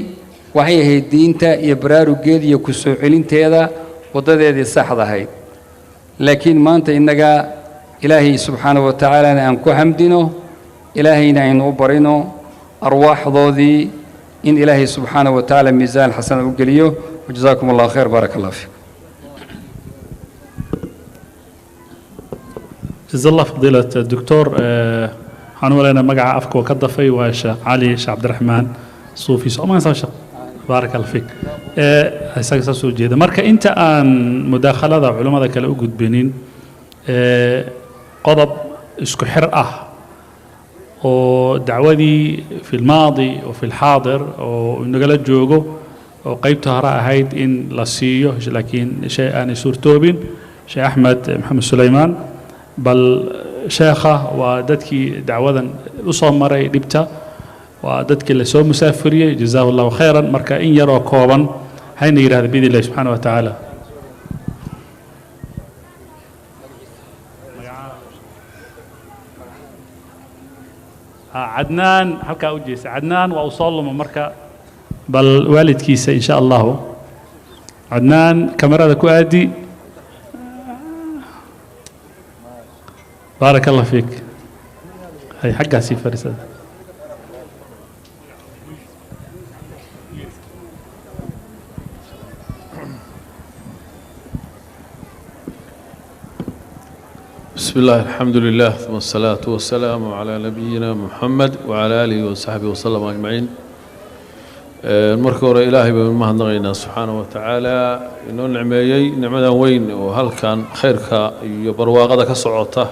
waxay ahayd diinta iyo baraarugeeda iyo ku soo celinteeda waddadeedii saxda ahayd. Laakiin maanta innaga Ilaahay subxaanahu wa tacaalana aan ku xamdino, Ilaahayna aynu u barino arwaaxdoodii in Ilaahay subxaanahu wa tacaala miisaan xasana u geliyo. Wajazaakum Allah khayr, baaraka Allah fiikum. جزا الله فضيلة الدكتور. Waxaan u malaynaa magaca afka oo ka dafay, waa Sheekh Cali Sheekh Cabdiraxmaan Suufi. Soo ma sheekh? Baaraka Allah fiik. Isaga saas u jeeda. Marka inta aan mudaakhalada culimmada kale u gudbinin, qodob isku xir ah oo dacwadii fi lmaadi oo fi lxaadir oo inagala joogo oo qaybta hore ahayd in la siiyo, laakiin shay aanay suurtoobin, Sheekh Axmed Maxamed Sulaymaan. Bal sheekha waa dadkii dacwadan u soo maray dhibta, waa dadkii lasoo musaafiriyey, jazaahu Allahu khayran. Marka in yaroo kooban hayna yidhahda biidn illahi subxaana wa tacaala. Cadnaan halkaa u jeesta, Cadnaan waa uu soo luma. Marka bal waalidkiisa in sha Allahu. Cadnaan, kamarada ku aadi. Baaraka Allah fiik. Hay xaggaasii fadhiisada. بسم الله، الحمد لله، ثم الصلاة والسلام على نبينا محمد وعلى آله وصحبه وسلم أجمعين. Marka hore Ilaahay baynu mahadnaqaynaa subxaanahu wa tacaala, inoo nicmeeyey nicmadan weyn oo halkan khayrka iyo barwaaqada ka socota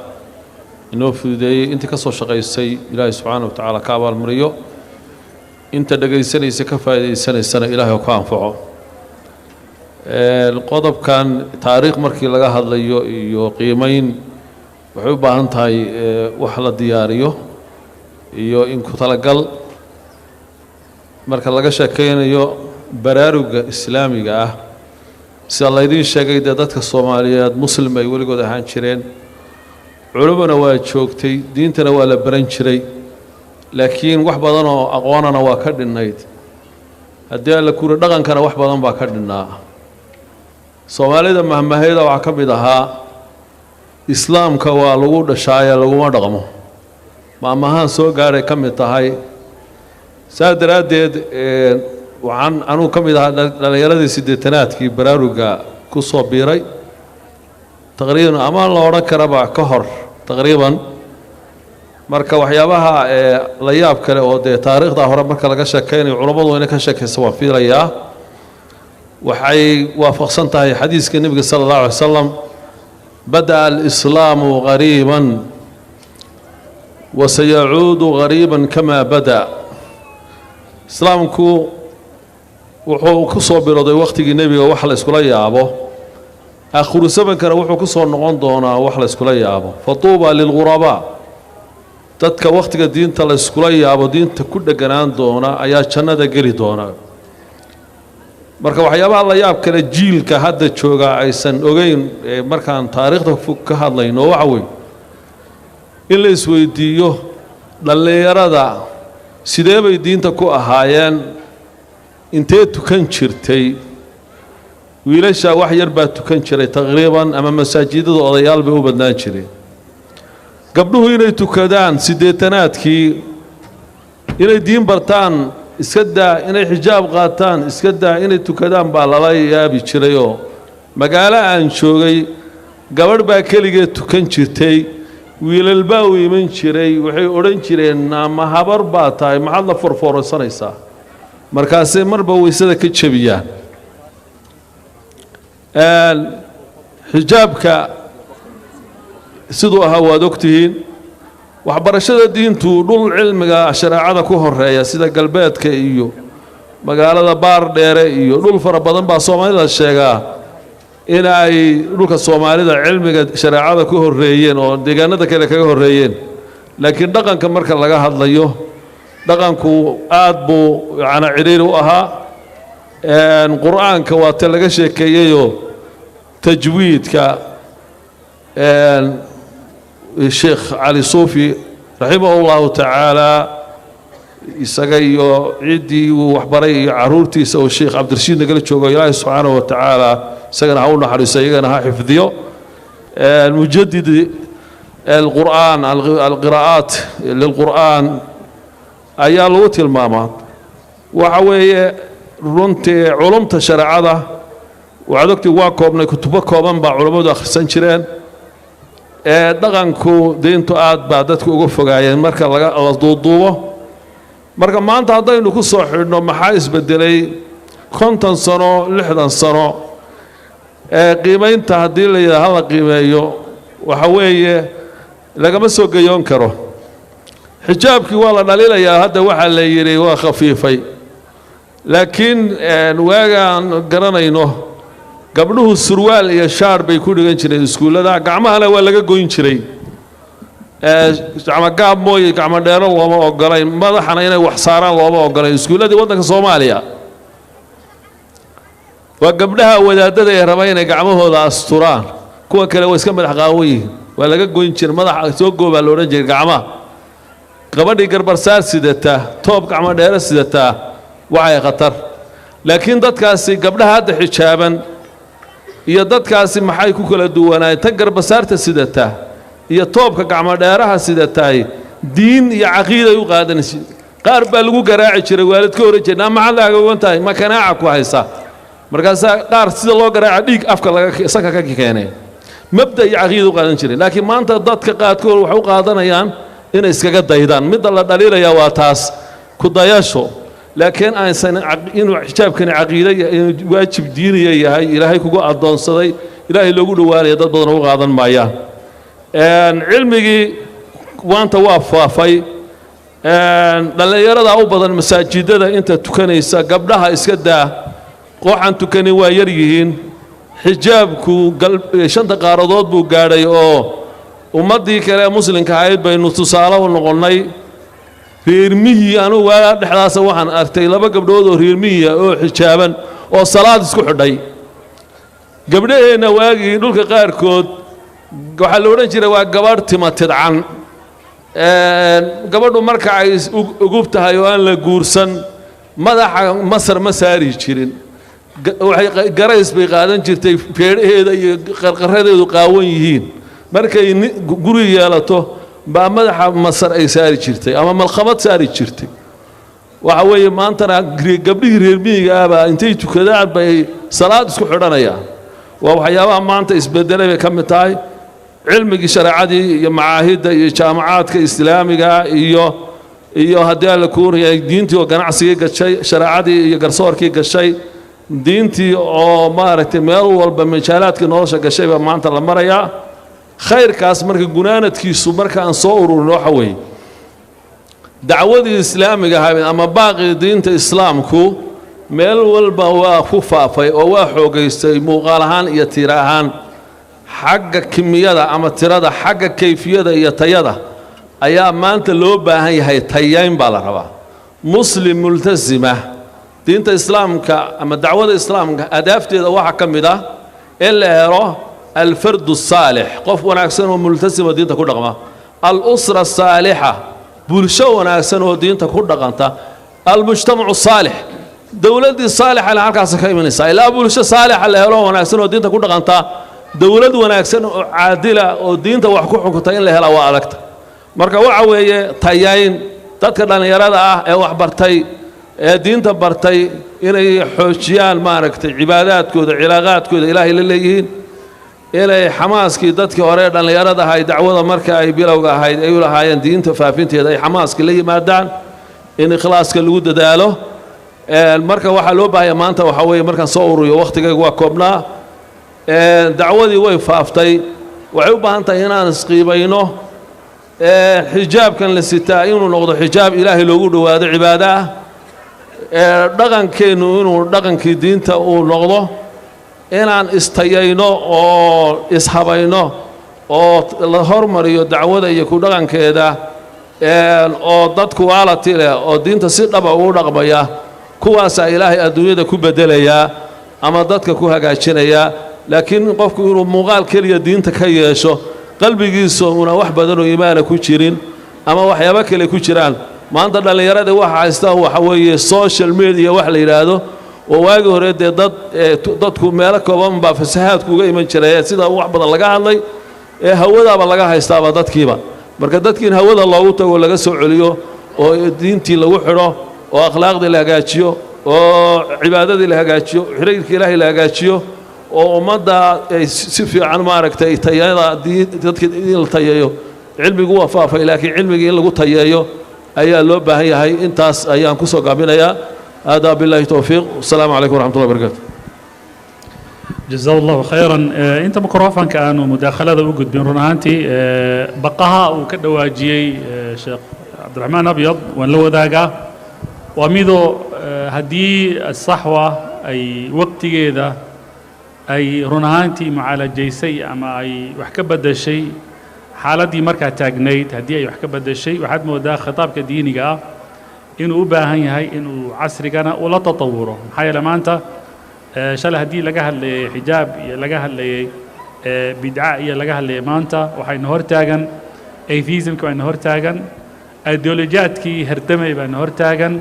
inoo fududeeyey. Intii ka soo shaqaysay Ilaahay subxaanahu wa tacaala ka abaalmariyo, inta dhegaysanaysa ka faa'iidaysanaysana Ilaahay oo ka anfaco. Qodobkan taariikh markii laga hadlayo iyo qiimeyn waxay u baahan tahay wax la diyaariyo iyo in ku talagal. Marka laga sheekaynayo baraaruga islaamiga ah, sida laydiin sheegay, dee dadka Soomaaliyeed muslim ay weligood ahaan jireen, culimona waa joogtay, diintana waa la baran jiray, laakiin wax badan oo aqoonana waa ka dhinnayd. Haddii Alla kuri dhaqankana wax badan baa ka dhinnaa. Soomaalida mahmahayda waxaa ka mid ahaa "Islaamka waa lagu dhashaaye laguma dhaqmo", maamahaan soo gaadhay ka mid tahay. Saas daraaddeed waxaan anugu ka mid ahaa dhallinyaradii siddeetanaadkii baraaruga ku soo biiray taqriiban, ama la odhan karaba ka hor taqriiban. Marka waxyaabaha la yaab kale oo dee taariikhda hore marka laga sheekaynayo culammadu inay ka sheekaysa waan fiilayaa, waxay waafaqsan tahay xadiiska nebiga sala Allahu alay wasalam: "Bada'a alislaamu gariiban wa sayacuudu gariiban kamaa bada'." Islaamku wuxuu ku soo bilowday wakhtigii nebiga wax la iskula yaabo, aakhiru zamankana wuxuu ku soo noqon doonaa wax la iskula yaabo. "Fatuuba lilghurabaa", dadka wakhtiga diinta la iskula yaabo diinta ku dheganaan doona ayaa jannada geli doona. Marka waxyaabaha la yaab kale jiilka hadda jooga aysan ogeyn markaan taariikhda fog ka hadlayno waxa weeye in la isweydiiyo dhallinyarada sidee bay diinta ku ahaayeen, intee tukan jirtay. Wiilasha wax yar baa tukan jiray taqriiban, ama masaajidada odayaal bay u badnaan jireen. Gabdhuhu inay tukadaan siddeetanaadkii, inay diin bartaan iska daa, inay xijaab qaataan iska daa, inay tukadaan baa lala yaabi jirayoo magaalo aan joogay gabadh baa keligeed tukan jirtay, wiilal baa u iman jiray, waxay odhan jireen: "Ama habar baa tahay, maxaad la forfoorsanaysaa?" Markaasay marba waysada ka jebiyaan. Xijaabka siduu ahaa waad ogtihiin. Waxbarashada diintu dhul cilmiga shareecada ku horeeya sida galbeedka iyo magaalada Baar Dheere iyo dhul fara badan baa Soomaalida sheegaa in ay dhulka Soomaalida cilmiga shareecada ku horreeyeen oo deegaanada kale kaga horreeyeen. Laakiin dhaqanka marka laga hadlayo, dhaqanku aad buu yacnaa cidhiiri u ahaa. Qur-aanka waa te laga sheekeeyeyoo tajwiidka Sheekh Cali Suufi raximahu Allahu tacaala, isaga iyo ciddii uu waxbaray iyo caruurtiisa oo Sheekh Cabdirashiid nagala joogo, Ilaahay subxaanahu wa tacaala isagana ha u naxariiso, iyagana ha xifdiyo. Mujadid alqur'aan, alqiraa'aat lilqur'aan ayaa lagu tilmaamaa. Waxa weeye runtii culumta shareecada waxaad ogtii waa koobnay, kutubo kooban baa culammadu akhrisan jireen. Ee dhaqanku diintu aad baa dadku uga fogaayeen marka laga la duuduubo. Marka maanta haddaynu ku soo xidhno maxaa isbedelay? 50 sano, 60 sano qiimaynta haddii la yidhaha la qiimeeyo, waxa weeye lagama soo geyoon karo. Xijaabkii waa la dhaliilayaa hadda, waxaa la yidhi waa khafiifay, laakiin waagaan garanayno gabdhuhu surwaal iyo shaar bay ku dhigan jireen iskuullada, gacmahana waa laga goyn jiray, gacmo gaab mooye gacmo dheero looma ogolayn, madaxana inay wax saaraan looma ogolayn iskuulladii waddanka Soomaaliya. Waa gabdhaha wadaadada ee raba inay gacmahooda asturaan, kuwa kale waa iska madax qaawan yihiin, waa laga goyn jiray, madaxa soo goobaa la odhan jiray gacmaha. Gabadhii garbarsaar sidataa, toob gacmo dheero sidataa, waxay khatar. Laakiin dadkaasi, gabdhaha hadda xijaaban iyo dadkaasi, maxay ku kala duwanaayeen? Tan garbasaarta sidataa iyo toobka gacmo dheeraha sidataay diin iyo caqiiday u qaadanaysa. Qaar baa lagu garaaci jiray, waalid ka oran jiray, maxaad la hagoogan tahay, ma kanaaca ku haysa? Markaasaa qaar sida loo garaaca dhiig afka laga sanka ka keenay. Mabda iyo caqiida u qaadan jiray. Laakiin maanta dadka qaarkood waxay u qaadanayaan inay iskaga daydaan. Midda la dhaliilayaa waa taas, ku dayasho, laakiin aysan inuu xijaabkani caqiide, inuu waajib diiniya yahay, Ilaahay kugu addoonsaday, Ilaahay loogu dhowaanaya, dad badan ugu qaadan maayaan. Cilmigii maanta waa faafay. Dhallinyarada u badan masaajidada inta tukanaysa, gabdhaha iska daa, qooxan tukanin waa yar yihiin. Xijaabku shanta qaaradood buu gaadhay oo ummaddii kale ee muslimka ahayd baynu tusaale u noqonnay. Reermihii anugu waa dhexdaasa waxaan artay laba gabdhood oo reermihiia oo xijaaban oo salaad isku xidhay. Gabdhaheenna waagii dhulka qaarkood waxaa la odhan jiray waa gabadh tima tidcan. Gabadhu marka ay ugub tahay oo aan la guursan, madaxa masar ma saari jirin, waxay garays bay qaadan jirtay, feedhaheeda iyo qarqaradeedu qaawan yihiin. Markay guri yeelato baa madaxa masar ay saari jirtay ama malkhamad saari jirtay. Waxa weeye maantana gabdhihii reer miyiga ah baa intay tukadaan bay salaad isku xidhanayaan. Waa waxyaabaha maanta isbedelay bay ka mid tahay. Cilmigii shareecadii iyo macaahidda iyo jaamacaadka islaamiga iyo haddii alla kuuriyay diintii oo ganacsigii gashay, shareecadii iyo garsoorkii gashay, diintii oo maaragtay meel walba majaalaadkii nolosha gashay baa maanta la marayaa. Khayrkaas marka gunaanadkiisu marka aan soo ururino, waxa weeye dacwadii islaamiga ahayd ama baaqii diinta islaamku meel walba waa ku faafay oo waa xoogaystay muuqaal ahaan iyo tiro ahaan, xagga kimiyada ama tirada, xagga kayfiyada iyo tayada ayaa maanta loo baahan yahay. Tayayn baa la rabaa. Muslim multasima diinta islaamka ama dacwada islaamka adaafteeda waxaa ka mid ah in la helo alfardu saalix, qof wanaagsan oo multasima diinta ku dhaqma, alusra asaalixa, bulsho wanaagsan oo diinta ku dhaqanta, almujtamacu saalix, dowladdii saalixa le halkaas ka imanaysaa. Ilaa bulsho saalixa la helo wanaagsan oo diinta ku dhaqanta, dowlad wanaagsan oo caadila oo diinta wax ku xukunta in la helaa waa adagta. Marka waxa weeye tayayn dadka dhallinyarada ah ee wax bartay ee diinta bartay inay xoojiyaan maaragtay cibaadaadkooda, cilaaqaadkooda Ilaahay la leeyihiin, inay xamaaskii dadkii hore dhallinyarada ahay dacwada marka ay bilowga ahayd ay u lahaayeen diinta faafinteeda ay xamaaska la yimaadaan, in ikhlaaska lagu dadaalo. Marka waxaa loo baahaya maanta waxaa weeye, markaan soo ururiyo, wakhtigayga waa koobnaa, dacwadii way faaftay, waxay u baahan tahay inaan isqiibayno. Xijaabkan la sitaa inuu noqdo xijaab Ilaahay loogu dhowaado, cibaado ah, dhaqankeennu inuu dhaqankii diinta uu noqdo, inaan istayayno oo ishabayno oo la hormariyo dacwada iyo ku dhaqankeeda, oo dad quality leh oo diinta si dhaba ugu dhaqmaya, kuwaasaa Ilaahay adduunyada ku beddelayaa ama dadka ku hagaajinayaa. Laakiin qofku inuu muuqaal keliya diinta ka yeesho, qalbigiisa una wax badan oo iimaana ku jirin ama waxyaabo kale ku jiraan. Maanta dhallinyaradii waxa haystaan waxa weeye social media wax la yidhaahdo, oo waagii hore dee dad dadku meelo kooban baa fasahaadku uga iman jiray, sida wax badan laga hadlay ee hawadaaba laga haystaaba dadkiiba. Marka dadkii in hawada loogu tago laga soo celiyo oo diintii lagu xidho oo akhlaaqdii la hagaajiyo oo cibaadadii la hagaajiyo, xiriirka Ilaahay la hagaajiyo, oo ummadda ay si fiican maaragtay tayada dadka in la tayeeyo. Cilmigu waa faafay, laakiin cilmigii in lagu tayeeyo ayaa loo baahan yahay. Intaas ayaan ku soo gaabinayaa. Hada billahi towfiiq, wasalaamu calaykum waraxmat ullahi barakatu. Jazaa allahu khayran. Inta mikrofanka aanu mudaakhalada u gudbin, run ahaantii baqaha uu ka dhawaajiyey Sheekh Cabdiraxmaan Abyad waan la wadaagaa. Waa midoo haddii saxwa ay waqtigeeda ay run ahaantii mucaalajaysay ama ay wax ka beddeshay xaaladdii markaa taagnayd, haddii ay wax ka beddeshay, waxaad moodaa khitaabka diiniga ah inuu u baahan yahay inuu casrigana ula tatawuro. Maxaa yeele maanta, shalay haddii laga hadlayay xijaab iyo laga hadlayay bidca iyo laga hadlayay, maanta waxayna hortaagan atheismka, bayna hortaagan ideolojiyaadkii herdamay, baana hortaagan,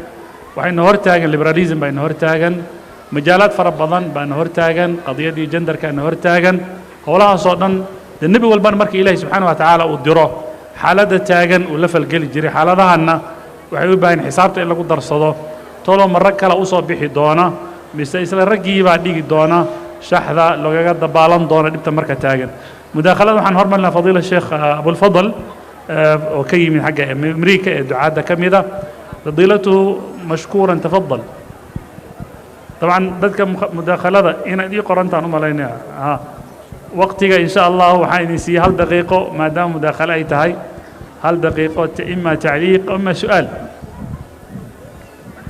waxayna hortaagan liberalism, bayna hortaagan majaalaad fara badan, baana hortaagan qadiyadii genderkaana hortaagan. Howlahaasoo dhan dee nebi walbana marka Ilaahi subxaana wa tacaala uu diro xaaladda taagan uu la falgeli jiray. Xaaladahanna waxay u baahan xisaabta in lagu darsado. Tolo ma rag kale usoo bixi doona mise isla raggii baa dhigi doona shaxda loogaga dabaalan doona dhibta marka taagan? Mudaakhalada waxaan hormarinaa fadiila Sheekh Abulfadl oo ka yimid xagga Amriika ee ducaadda ka mida. Fadiilatuhu mashkuuran, tafadal. Dabcan dadka mudaakhalada inaad ii qorantaan u malaynaya waqtiga, in sha Allah waxaan idin siiyey 1 daqiiqo maadaama mudaakhalo ay tahay, 1 daqiiqo, ima tacliiq ima su-aal.